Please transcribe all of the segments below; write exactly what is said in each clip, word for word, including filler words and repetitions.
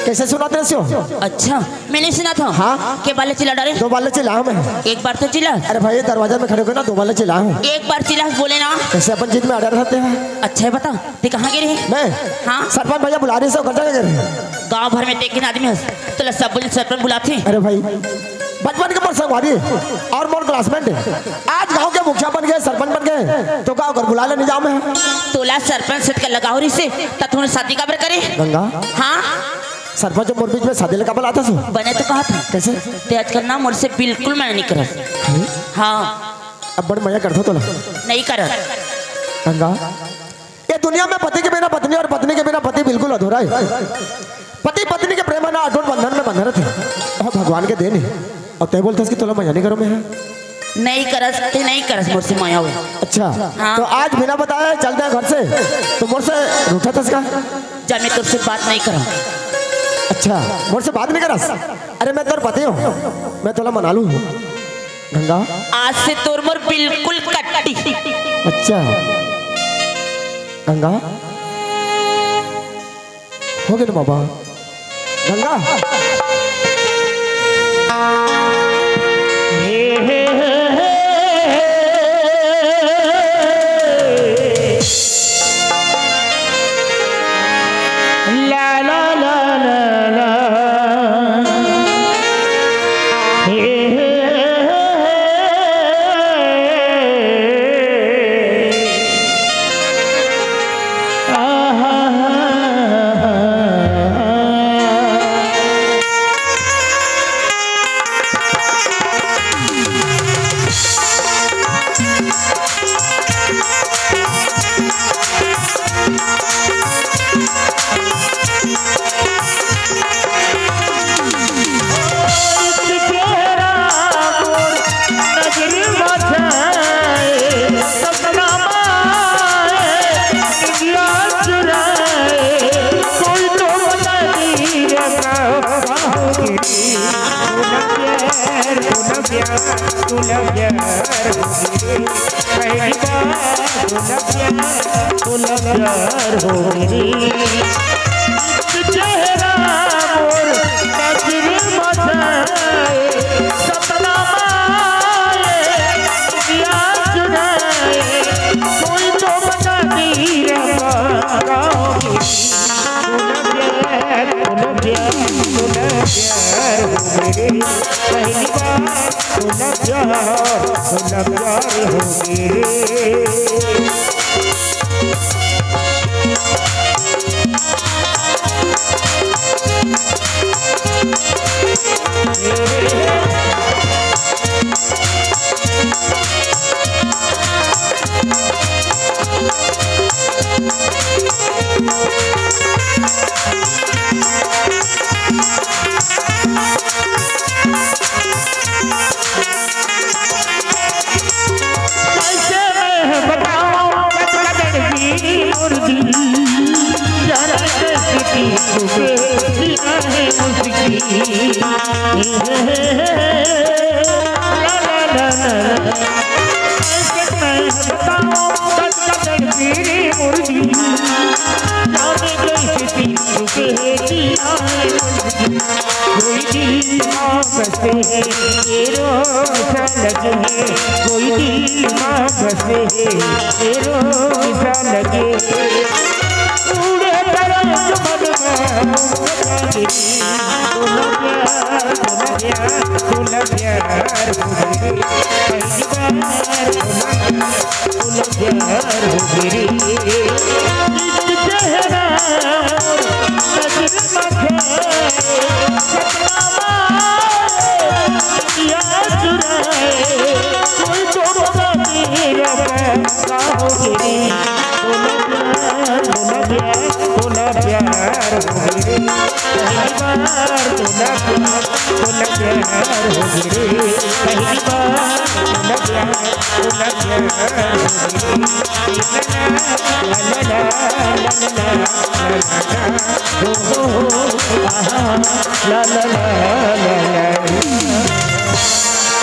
कैसे सुनात रहे हो? अच्छा, मैं नहीं सुनात हँव। हाँ। के बार ले चिल्ला डारे? दो बार ले चिल्लाहूँ मैं। एक बार तो चिल्ला। अरे भाई, दरवाजा में खड़े होके ना दो बार ले चिल्लाहूँ। एक बार चिल्ला बोले ना। कैसे अपन जिद में अड़े रहते हैं। अच्छा हे बता, तैं कहाँ गे रहे? मैं? हाँ। सरपंच भैया बुला रहे, सब घर जाके गे रहे। गाँव भर में तैं एक झन आदमी हस, तोला सब बोले सरपंच बुलाथे। अरे भाई, बचपन के मोर संगवारी अउ मोर classmate हे। आज गांव के मुखिया बन गे, सरपंच बन गे, त का ओकर बुलाए ल नइ जांव मैं? तोला सरपंच से का लगाव रहिसे, त तूने शादी काबर करे? गंगा, हाँ? सरपंच मोर बीच में शादी ल काबर लाथस? बने तो कहत हँव। कइसे? तैं आजकल ना मोर से बिल्कुल मया नइ करस। हैं? हाँ। अब्बड़ मया करथँव तोला। नइ करस। गंगा, ये दुनिया में पति के बिना पत्नी अउ पत्नी के बिना पति बिल्कुल अधूरा हे। पति पत्नी के प्रेम ना अटूट बंधन में बंधे रहिथे। अउ भगवान के देन हे। अउ तैं बोलथस कि तोला मया नइ करँव मैं। नइ करस, तैं नइ करस मोर से मया। अच्छा, हाँ। त आज बिना बताए चल देंव घर से, त मोर से रूठथस का? जा, मैं तोर से बात नइ करँव। अच्छा, मोर से बात नइ करस? अरे, मैं तोर पति हँव, मैं तोला मना लूँ। गंगा। आज से तोर मोर बिल्कुल कट्टी। अच्छा। गंगा। हो गे ना बाबा। गंगा।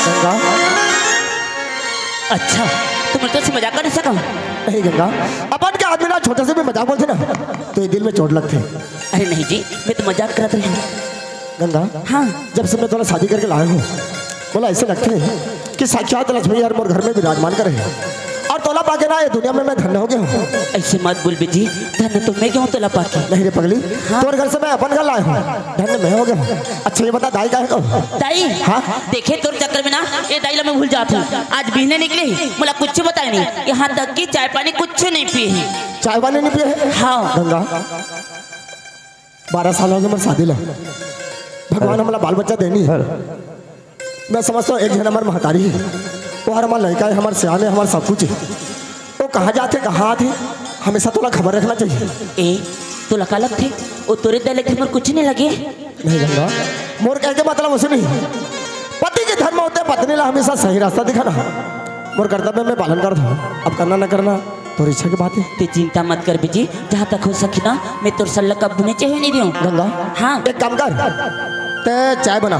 गंगा। अच्छा, तुम तो से मजाक कर सकते हो। नहीं गंगा, अपन के आदमी ना छोटे से भी मजाक बोलते ना। तो ये दिल में चोट लगथे। अरे नहीं जी, मैं तो मजाक करत रहे हूँ। गंगा, हाँ। जब से मैं तोला शादी करके लाए हूँ, बोला ऐसे लगथे कि साक्षात लक्ष्मी यार मोर घर में विराजमान करे हे। और तोला पाके ना ये दुनिया में मैं धन्य हो गया हूँ। ऐसे मत बोल बेजी, धन्य तो मैं गया हूँ तोला पाके। नहीं रे पगली, हाँ। तोर घर से मैं अपन घर लाए हूँ, धन्य मैं हो गया हूँ। अच्छा ये बता दाई का है कब? दाई? हाँ? देखे तोर चक्कर में ना ये दाई ला मैं भूल जात हूँ। आज बिहने निकले ही, मोला कुछ बताए नहीं, यहाँ तक कि चाय पानी कुछ नहीं पिए ही। चाय पानी नहीं पिए है? हाँ। गंगा, बारह साल हो गए हमर शादी ला। भगवान हमला बाल बच्चा देनी है। मैं समझता हूँ एक झन हमर महतारी है, वो हर हमर लड़का है, हमर सियाने, हमर सब कुछ है। वो कहाँ जाते, कहाँ आते, हमेशा तोला खबर रखना चाहिए। ए, तोला का लगथे? वो तोरे दे लेके हमर कुछ नहीं लगे। नहीं गंगा, मोर कहे के मतलब उसे नहीं। पति के धर्म होते पत्नी ला हमेशा सही रास्ता दिखाना। मोर कर्तव्य में पालन करत हूँ, अब करना न करना तोर इच्छा के बात है। ते चिंता मत कर बेजी, जहाँ तक हो सकी ना, मैं तोर सल्ला कब बुने चाहिए नहीं दियो। गंगा, हाँ। एक काम कर, ते चाय बना,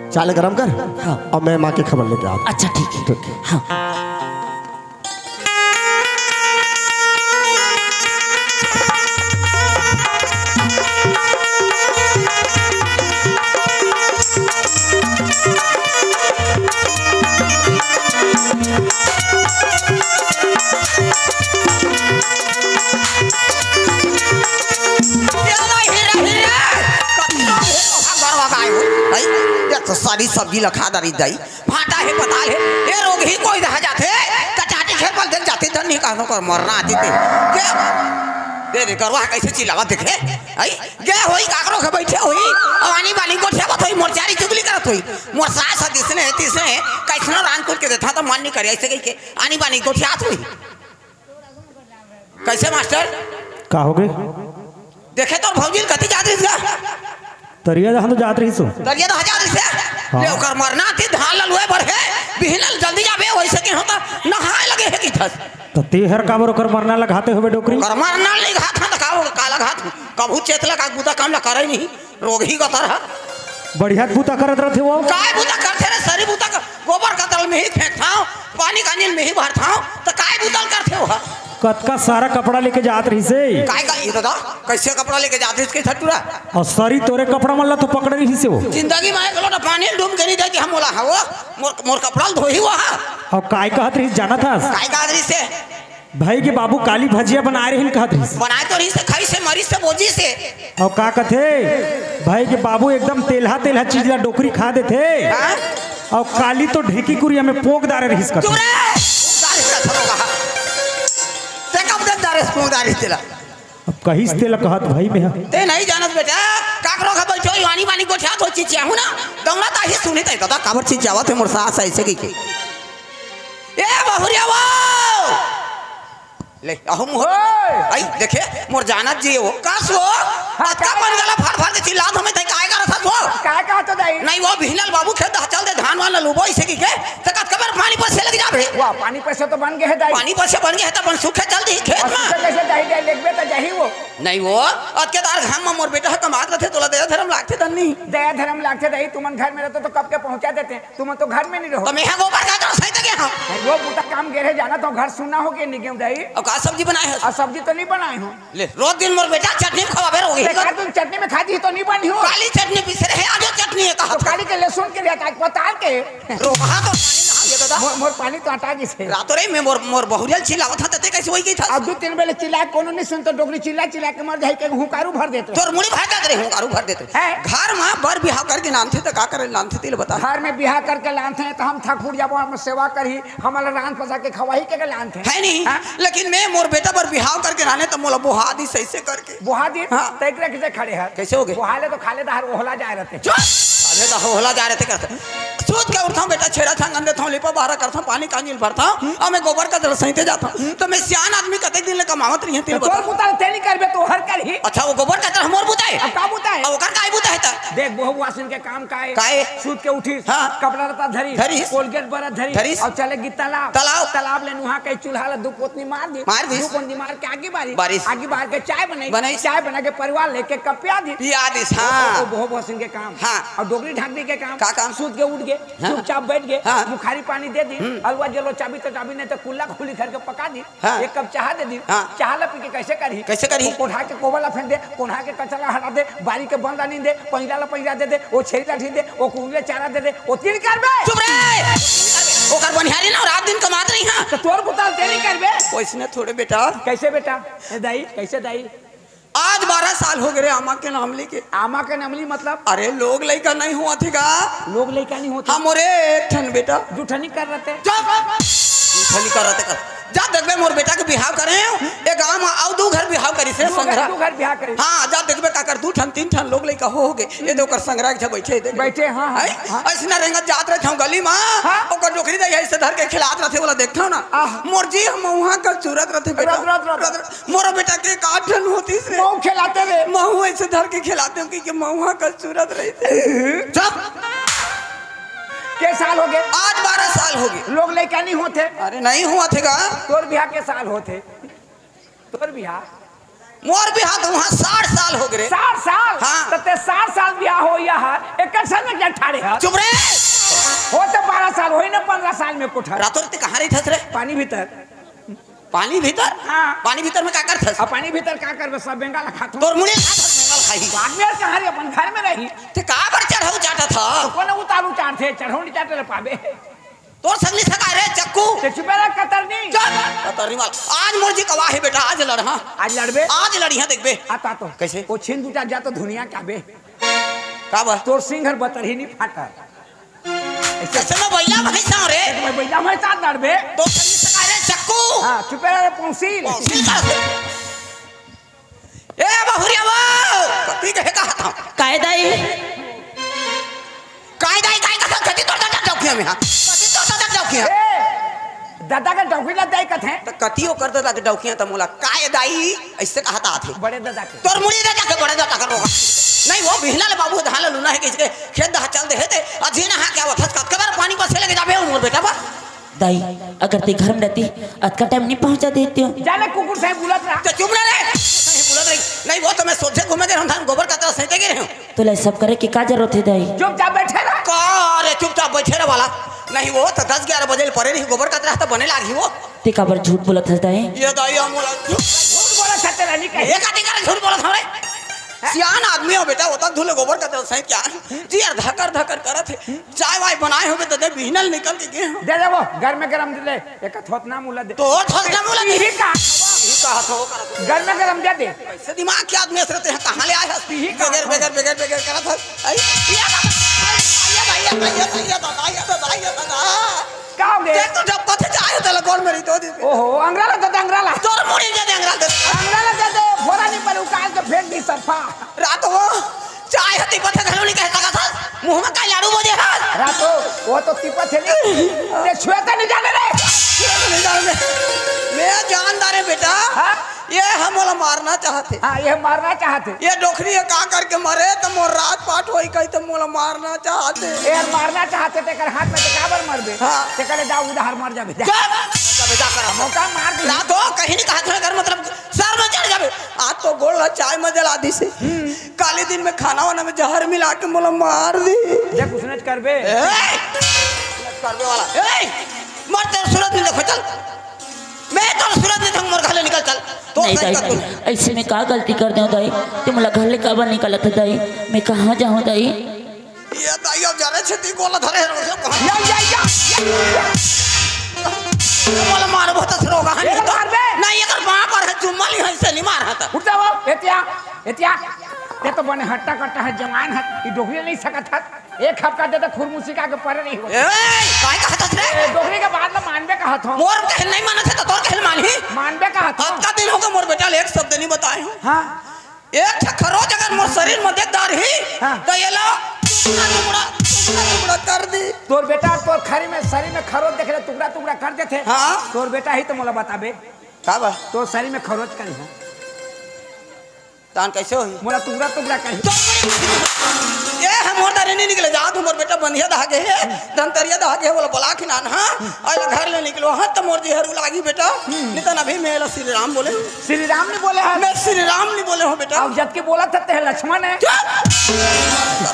चाय ले गरम कर, हाँ। और मैं माँ के खबर लेके आता। अच्छा ठीक है। ठीक है। हाँ। ये तो सारी सब्जी ला खा डारी दाई। भाटा हे, पताल हे, ये रोगही कोई रह जाथे, कचाटी खेत पर देख जाथे, धन नहीं कहनो कर मरना आती थे। के? दे रे, गरवा कैसे चिल्लावत देखे? आई? गे होई, काकरो के बैठे होई, अउ आनी बानी गोठियावत होई, मोर चारी चुगली करत होई। मोर सास ह दिसने हे, तिसने हे, कैसनो रांध कूट के देथा त मन नहीं करे, ऐसे कहि के आनी बानी गोठियात होई। कैसे मास्टर? का होगे? देखे तोर भौजी ल कति जात रहिस गा? तरिया दहा तो जात रहिस हो। तरिया दहा जात रहिस हे? हाँ। ले ओकर मरना थी, धान ल लुए बर हे, बिहनल जल्दी जाबे, वैसे के होता नहाए लगे हे कि थस। त तेहर काबर ओकर मरना ल घाते होबे डोकरी? ओकर मरना ल नहीं घात हन त का हो, का ल घात हन? कभू चेत ल का बुता काम ल करे नहीं। रोगही गतर ह। बढ़िया बुता करत रथे वो। काय बुता करथे रे? सरी बुता कर, गोबर कतरल में ही फेंकथाव, पानी कांजी में ही भरथाव, त काय बुता ल करथे वो ह? कतका सारा कपड़ा लेके जात रहिसे। काय का, ये दादा, कैसे कपड़ा लेके जात रहिस के छटुरा? अउ सरी तोरे कपड़ा मन ला तो पकड़े रहिसे वो। जिंदगी में एक लोटा पानी डूम के नहीं देती हम बोला, हाँ वो, मोर, मोर कपड़ा ल धोही वो, हाँ। अउ काय कहत रहिस जानत हस? काय कहत रहिसे? भाई के बाबू काली भजिया बनाए रहिन कहत रहिस। बनाए तो रहिसे, खाइसे, मरिसे, बोजिसे। अउ का कथे? भाई के बाबू एकदम तेलहा तेलहा चीज ला डोकरी खा देथे। हाँ? अउ काली तो ढेकी कुरिया में पोक डारे रहिस कथे। चुप रे! डारे का थरोगा। ते कब तक डारे पोक डारे तेला? अब कहिस तेला कहत भाई में हा। ते नहीं जानत बेटा, काकरो खा बैठो, आनी बानी गोठिया तो चीज चाहू ना। दौड़ा ताही सुनी तै कदा काबर चीज जावत हे मोर सास ऐसे की के। ए बहुरिया वो! ले, अहम हो। ओए! आई, देखे, मोर जानत जी हो। का सो? हाँ, अतका का? मन गला फाड़ फाड़ के चिल्लात हमें, तै काय करत हस हो? काय कहत हो दाई? नहीं, वो भिनल बाबू खेत चल दे, धान वान लूबो, इसे की के, त कतका बेर पानी पर से लग जाबे। वाह, पानी पर से तो बन गए है दाई। पानी पर से बन गए है, त अपन सूखे चल दी खेत और में। सूखे कैसे जाही दाई, लेगबे त जाही वो। नहीं वो, अतके दार घाम में मोर बेटा ह कमात रथे, तोला दया धर्म लागथे धन्नी। दया धर्म लागथे दाई, तुमन घर में रहते तो कब के पहुंचा देते। तुम तो घर में नहीं रहो। तो मैं यहाँ गोबर का तो सही तक यहाँ। वो बूता काम गेरे जाना तो घर सुनना हो के नहीं क्यों दाई? अब का सब्जी बनाए हो? और सब्जी तो नहीं बनाए हो। ले, रोज दिन मोर बेटा चटनी में खवाबे रहोगे। बेटा, तुम चटनी में खाती ही तो नहीं बनी हो। काली चटनी पीसे रहे, आजो चटनी है कहा तो था। काली के लहसुन के लिए आता है, पताल के। रो, वहाँ तो पानी ना, ये तो था। मोर, मोर पानी तो हटा दी से। रातों रे, मैं मोर, मोर बहुरियल चिल्लावत था, तते कैसे वही गई था? अब दो तीन बेले चिल्ला, कोनो नहीं सुन तो डोकरी चिल्ला चिल्ला के मर जाए, के हुंकारू भर देते। तोर मुड़ी भर देते रे, हुंकारू भर देते। हैं? घर में बर बिहाव करके लानथे त का करे लानथे तेल बता। घर में बिहाव करके लानथे त हम ठाकुर जाबो, हम सेवा करही, हमला रांध पसा के खवाही के लानथे। है नहीं? हाँ? लेकिन मैं मोर बेटा बर बिहाव करके लाने त मोला बोहा दी सही से करके। बोहा दी? हाँ। त एकरा किसे खड़े हर? कैसे हो गए? बोहा ले तो खाले दहर ओहला जाए रहते। चुप! खाले दहर ओहला जाए रहते करते। सूत के उठथंव बेटा, छेड़ा छांगन देथंव, लिपा बहारा करथंव, पानी कांजिल भरथंव, अउ मैं गोबर का दर सहिते जाथंव। त मैं सियान आदमी कतेक दिन ले कमावत रहिहंव, तेल तो तोर बता। बुता ल ते नहीं करबे, तो हर करही। अच्छा, वो गोबर का दर हमर बुता है? अब का बुता है? अब ओकर का बुता है त? देख, बहु वासिन के काम का है? का है? सूत के उठिस, हाँ। कपड़ा लता धरिस, धरिस। कोलगेट बरत धरिस, धरिस। अउ चले गी तालाब। तालाब। तालाब ले नुहा के चूल्हा ला दू पोतनी मार दी। मार दिस। दू पोतनी मार के आगी बारी। बारिस। आगी बार के चाय बनाई। बनाई। चाय बना के परिवार लेके कपिया दी। पिया दिस, हाँ। ओ, ओ, बहु वासिन के काम। हाँ। अउ डोकरी ढाकनी के काम। का काम? सूत के उठ गए, हाँ। चुपचाप बैठ गए, हाँ। मुखारी पानी दे दिन, हम्म। अलवा जलो चाबी तो चाबी, नहीं तो कुल्ला खुली करके पका दिन। हाँ। एक कप चाहा दे दिन। हाँ। चाहा ला पी के कैसे करही? कैसे करही? कोठा के कोबा ला फेंक दे, कोठा के कचरा हटा दे, बारी के बन ला नींद दे, पहिरा ला पहिरा दे दे, ओ छेरी ला ठीक दे, ओ कुकुर ला चारा दे दे, ओ तीन करबे। चुप रे। ओकर बनिहारी ना रात दिन कमात रही, हाँ। तो तोर बुता ल तेरी करबे। ओइसने थोड़े बेटा। कैसे बेटा? ए दाई, कैसे दाई? आज बारह साल हो गए रे आमा के नाम लेके। आमा के नाम ली मतलब? अरे, लोग लइका नहीं हुआ थे का? लोग लइका नहीं होते। हाँ, मोरे एक ठन बेटा। दू ठनी कर रहते। चुप। दू ठनी कर रहते कर। जा देखबे, मोर बेटा के बिहाव करे हैं, ए गांव में आउ दू घर बिहाव करिस रे दू घर, संघरा। दू घर बिहाव करिस। हाँ, जा देखबे, काकर दू ठन, तीन ठन लोग लइका हो, हो गए। ये दे ओकर संघरा एक झन बैठे, देख। बैठे, हाँ, हाँ, हैं? हाँ। अइसना रेंगत जात रहिथंव गली मा, हाँ। ओकर डोकरी दाई अइसे धर के खिलात रहिथे, ओला देखथंव ना। आह। मोर जी, हम मउहा कस चुरत रहिथे बेटा। रत, रत, रत, रत। मोर बेटा के का ठन होतिस रे। महूं खिलाते रे। महूं अइसे धर के खिलातेंव कि, कि मउहा कस चुरत रहिथे। चुप। के साल हो गए? आज बारह साल हो गए। लोग लइका नहीं होते। अरे, नहीं हुआ थे का? तोर बिहाव के साल होते? तोर बिहाव? मोर बिहाव तो उहाँ साठ साल हो गए रे। साठ साल? हाँ। त ते साठ साल बिहाव हो या हर, एकर संग क्या ठाड़े हर? चुप रे। हो तो बारह साल, होई ना पन्द्रह साल में कोठा। रातों रात कहाँ रहिथस रे? पानी भीतर। पानी भीतर? हाँ। पानी भीतर में का करथस? अब पानी भीतर का करबे? सब बेंगा ला खाथों। तोर मुड़ी खाथस, बेंगा ला खाही। बाद में यार कहाँ रे, अपन घर में रही। ते का बर चढ़ऊ चाटत हस? तो कौन उतारू चाट थे, चढ़ौनी चाटे ले पाबे। तोर संग नी सकाय रे चक्कू। ते चुपे रह कतरनी। चल, कतरनी वाला। आज मोर जी कवा हे बेटा, आज लड़, हाँ। आज लड़बे? आज लड़िहा देखबे। आता तो। कैसे? ओ छीन दू चार जा तो धुनिया क्या बे? का बा? तोर सिंग हर बतरही नी फाटा। कैसे मैं बइला भैंसा रे? मैं बइला भैंसा लड़बे। तोर संग नी सकाय रे चक्कू। हाँ, चुपे रह रे पौंसील। पौंसील का रे? ए बहुरिया वो, कथी कहे कहत हव? काय दाई? काय दाई, काय कसम, कथी तोर दादा डौकिया में, हाँ? कथी तोर दादा डौकिया? ए, दादा के डौकी ला दाई कथे? त कथी ओकर दादा के डौकिया त मोला, काय दाई, अइसे कहत आथे। बड़े दादा के। तोर मुड़ी दादा के, बड़े दादा के रोगा। नहीं, वो बिहना ले बाबू, धान ले लूना हे, किसके खेत दहा चल दे हे ते, अजीना हा क्या वो थस, कतका बार पानी पसे लगे जाबे, मोर बेटा बा। दाई, अगर ते घर में रहती, अतका टाइम नहीं पहुंचा देते हो। जाने कुकुर सही बुलत रहा। तो चुप ना रहे। सही बुलत रही। नहीं, वो तो मैं सोझे घूमे गए, हम धान गोबर कचरा सहिते गए हूँ। तो ले सब करे की का जरूरत है दाई? चुपचाप बैठे रह। का रे, चुपचाप बैठे रह वाला? नहीं, वो तो दस ग्यारह बजे ले परे नहीं, गोबर कचरा तो बने लागी वो। ते काबर झूठ बोलत हस दाई? ये दाई, हम बोला झूठ। झूठ बोलत हस तेरा नहीं कहीं। ये का टिकर झूठ बोलत हमारे? सियान आदमी हो बेटा, वो तक धुले गोबर कचरा सहित क्या? जी यार, धकर धकर करत है। चाय वाय बनाए होबे त दे, बिहनल निकल के गे हो। दे दे वो, घर में गरम दे दे, एक थोथना मुला दे। तो थोथना मुला दे। यही का? यही का हाथ हो, का हाथ हो। घर में गरम दे दे। कैसे दिमाग के आदमी असरते हैं, कहाँ ले आए हस? यही का बेगर, हाथ हो। बेगर, बेगर, बेगर करत हस। आई, ये बाबा, ये भाई, ये भाई, ये भाई, ये दादा, ये दादा, ये दादा। का हो गए? देख तो जब पथे चाय होता ला, कौन मेरी दो दिन। ओहो, अंगरा ला दे दे, अंगरा ला। तोर मुड़ी दे दे, अंगरा दे। अंगरा ला दे दे, फोरा नहीं पर उकाल के फेंक दी सरफा। रात हो, चाय ह तिपत हे घलो नहीं कह सकत हस। मुंह में का लाड़ू बोजे हस? रातो, वो तो तिपत हे नहीं। ते छुए तो नहीं जाने रे। छुए तो नहीं जाने। मैं जानदार है बेटा। हाँ? ये हम मोला मारना चाहते। हाँ, ये मारना चाहते। ये डोकरी ये का करके मरे तो मोर राजपाट होई कही तो मोला मारना चाहते। ये मारना चाहते ते कर हाथ में ते काबर मरबे? हाँ। ते करे जा उधार मर जाबे। जा। चुप! मौका मार दी। रातो, कहीं नहीं कहा था कर मतलब सर में चढ़ जाबे। आज तो गोड़ ला चाय में जला दी से। काली दिन में खाना वाना में जहर मिला के मोला मार दी। देख, उसने करबे। ए! करबे वाला। ए! मर तोर सूरत नहीं देखो, चल। मैं तोर सूरत नहीं देखो, मोर घर ले निकल, चल। तो नहीं सही दाई, कर तू। ऐसे में का गलती कर देव दाई? ते मोला घर ले काबर निकालत हे दाई? मैं कहाँ जाहूँ दाई? ये दाई, अब जा रे छेती गोला धरे हे, रोज कहाँ? या, या, या, या। मोला मारबो त रोगा, ये नहीं तो। मारबे। नहीं, एकर बाप पर है, चुम्मा ली है, इसे नहीं मार है तो। उठ जाओ, एतिया। एतिया, ते तो बने हट्टा कट्टा हे, जवान हे, ई डोकरी नहीं सकत हे। एक हफ्ता दे तो खुरमुसी का के परे नहीं हो। ए, काय कहत हस रे? ए, डोकरी के बात ला मानबे कहत हो। मोर कहल नहीं मानत हे तो तोर कहल मानही? मानबे कहत हो। अतका दिन हो गए मोर बेटा ले एक शब्द नहीं बताए हो। हाँ। एक ठा खरोच अगर मोर शरीर में देख डारही, हाँ। तो ये ला टुकड़ा टुकड़ा, टुकड़ा टुकड़ा कर दी। तोर बेटा तोर खरी में, शरीर में खरोच देख ले, टुकड़ा टुकड़ा कर देथे। हाँ। तोर बेटा ही तो मोला बताबे। का बा? तोर शरीर में खरोच कहीं हे। तान कैसे होही? मोला टुकड़ा टुकड़ा कही। ये हम मोर दारे नहीं निकले, जा तू मोर बेटा बंधिया दहा गे हे, धमतरिया दहा गे हे, बोला बला के नान हा, अउ एला घर ले निकलो हा, त मोर जी हरू लागी बेटा, नहीं त अभी मैं एला श्री राम बोले हूँ। श्री राम नहीं बोले हा? मैं श्री राम नहीं बोले हूँ बेटा। अब जब के बोला था ते लक्ष्मण है। चुप!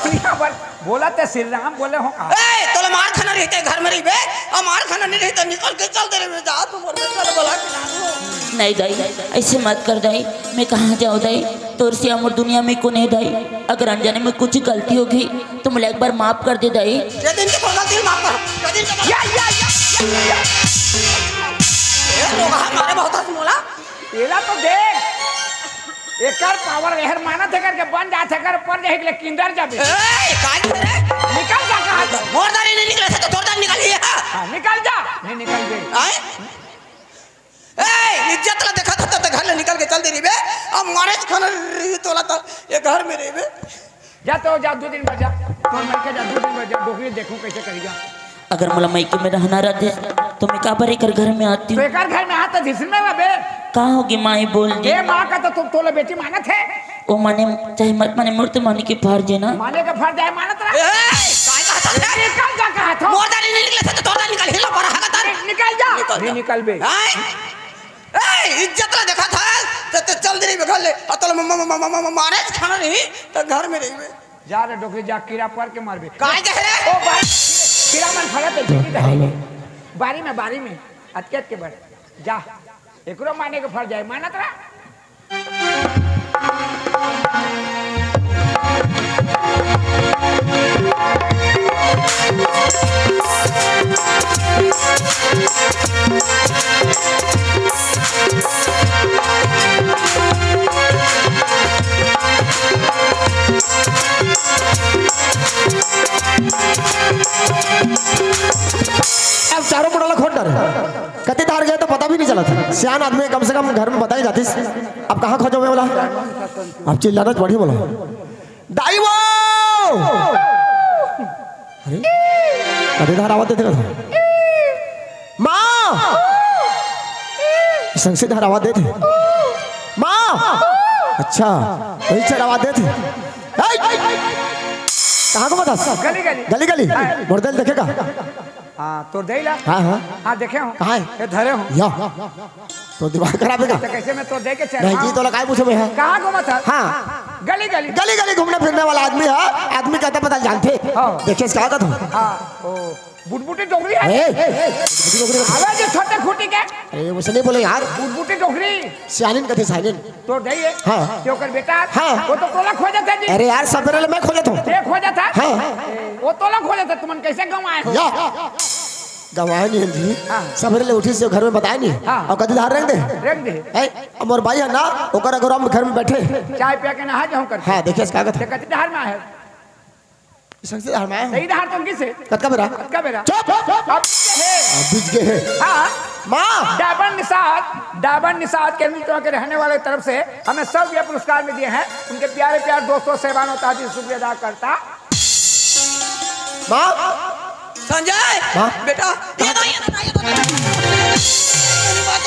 यहाँ पर बोला ते श्री राम बोले हो का? ए, तोला मार खाना रहिते घर में रहिबे, अउ मार खाना नहीं रहिते निकल के चल दे रे, जा तू मोर बेटा ल बला के नान हो। नहीं दाई, ऐसे मत कर दाई, मैं कहाँ जाऊँ दाई? तोर सिवा मोर दुनिया में कोन हे दाई? अगर अनजाने में कुछ गलती होगे, तो मोला एक बार माफ कर दे दाई। ये दिन के थोड़ा दिल माफ कर। ये दिन के या, या, या, या, या। ए, रोगहा मारे बहुत हंस मोला। एला तो देख। एकर पावर एहर मानत हे करके बन जात हे, कर पर जाही के ले किंदर जाबे। ए, काय करे? निकल जा कहाँ से? मोर दारी नहीं निकले से तो तोर दारी निकल ही है। हाँ, निकल जा। नहीं निकल दे। आए? ए, इज्जत ला देखा था, त घर ले निकल के चल दे रहिबे। अब मारे खाना रही तोला त ये घर में रहिबे। जा तो जा, दो दिन बाद जा। तोर मन के जा, दो दिन बाद जा, डोकरी देखूं कैसे करेगा। अगर मोला मइके में रहना रहते, तो मैं काबर एकर घर में आती तो हूँ? एकर घर में आता जिसमें रहे। का होगे माई, बोल दे। ए माँ का तो तू, तोला बेटी मानत हे। ओ माने, चाहे मत माने, मोर तो माने के फर्ज हे ना। माने के फर्ज हे, मानत रहा। ए, काय कहत हे? निकल जा कहा था। मोर दारी नहीं निकले से तो तोर दारी निकल, हिला पर हगत हे। निकल जा। निकल नहीं जा। निकल बे। आए? ए, इज्जत ला देखा था, त, त चल दे रही घर ले। अतल म, म, म, मारे खाना नहीं, त घर में रहिबे। जा रे डोकरी, जा, कीड़ा पर के मारबे। काय कहे रे? ओ बारी, कीड़ा मन फरत हे, देखी तो है। बारी में, बारी में, अटके, अटके बढ़। जा, एकरो माने के फर जाए, मानत रहा। अब चारों मुड़ा ला खोज डारे। कते धार गए तो पता भी नहीं चला था। सियान आदमी कम से कम घर में बता ही जातीस। अब कहाँ खोजो मैं बोला? अब चिल्लाना तो बढ़िया बोला। दाई वो! अरे, कते धार आवाज देते था? माँ! संग से धार आवाज देते। माँ! अच्छा, वही चल आवाज देते। ए! कहाँ को बता? गली, गली। गली, गली। हाँ। मोर दाई ल देखे का? हाँ, तोर दाई ला? हाँ, हाँ। हाँ, देखे हो। कहाँ है? ये धरे हो। या। तो दिमाग खराब है का? तो कैसे मैं तोर दाई के चेहरा नहीं जी, हूँ? तोला काय पूछो मैं, हाँ? कहाँ घूमत हस? हाँ। गली, गली। गली, गली घूमने फिरने वाला आदमी है, आदमी कहता पता जानते। हाँ। देखिए, इसका आदत हो। हाँ, ओ, बुटबुटी डोकरी है। ए, ए, ए, बुटबुटी डोकरी है। अबे जो छोटे खूंटी के। अरे, वैसे नहीं बोले यार। बुटबुटी डोकरी। सियानिन कथे सियानिन। तोर दाई हे? हाँ। ते ओकर बेटा? हाँ। वो तो तोला खोजत हे जी। अरे यार, सबेरे ले मैं खोजत हूँ। ते खोजत हे? हाँ। वो तोला खोजत हे, तुमन कैसे गंवाए हो? या। गंवाए नहीं जी। हाँ। सबेरे ले उठी से घर में बताए नहीं। हाँ। अउ कति धार रेंग दे। रेंग दे। ए, अउ मोर बाई हे ना, ओकर अगर हम घर में बैठे। चाय पिया के नहा जाऊँ कर। हाँ, देखिए इसका आदत। ते कति धार में हे? संग से धार में हे। सही धार तो किस हे? कतका बेरा? कतका बेरा? चुप! अब हे। अब बीच गए हे। हाँ। माँ! डायमंड निषाद, डायमंड निषाद के मित्र के रहने वाले तरफ से हमें सब ये पुरस्कार में दिए हैं। उनके प्यारे प्यारे दोस्तों, सेवानों, ताजी शुक्रिया अदा करता। माँ! संजय! माँ! बेटा, ये दाई, ये दाई, ये दाई।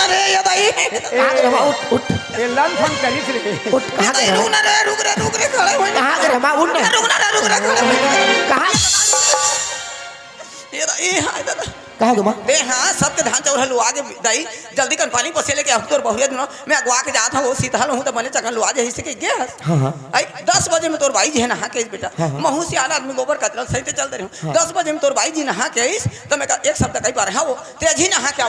अरे, ये दाई। कहाँ गए रे माँ? उठ, उठ। ये लंग फंग करिस रे। उठ, कहाँ गए रे? रुक ना रे, रुक रे, रुक रे, खड़े हो। कहाँ गए रे माँ? उठ ना। रुक ना रे, रुक रे, खड़े हो। कहाँ? ये दाई, ये हाँ, ये दाई। कहाँ गए माँ? ए हाँ, सबके धान चाउर ह लुआ गे दाई, जल्दी कन पानी पसे लेके आहू तोर बहुरिया दुनो, मैं अगवा के जात हूँ, वो सीतहल हूँ त बने चकन लुआ जाही से कहि गे हस। हाँ, हाँ। आई, दस बजे में तोर बाई जी हे नहा के बेटा, हाँ, हाँ। महू सियान आदमी गोबर कचरा सहिते चल दे रहे हूँ। हाँ। दस बजे में तोर बाई जी नहा के आइस, त मैं का एक शब्द कहि पा रहे, हाँ, वो तेजी नहा के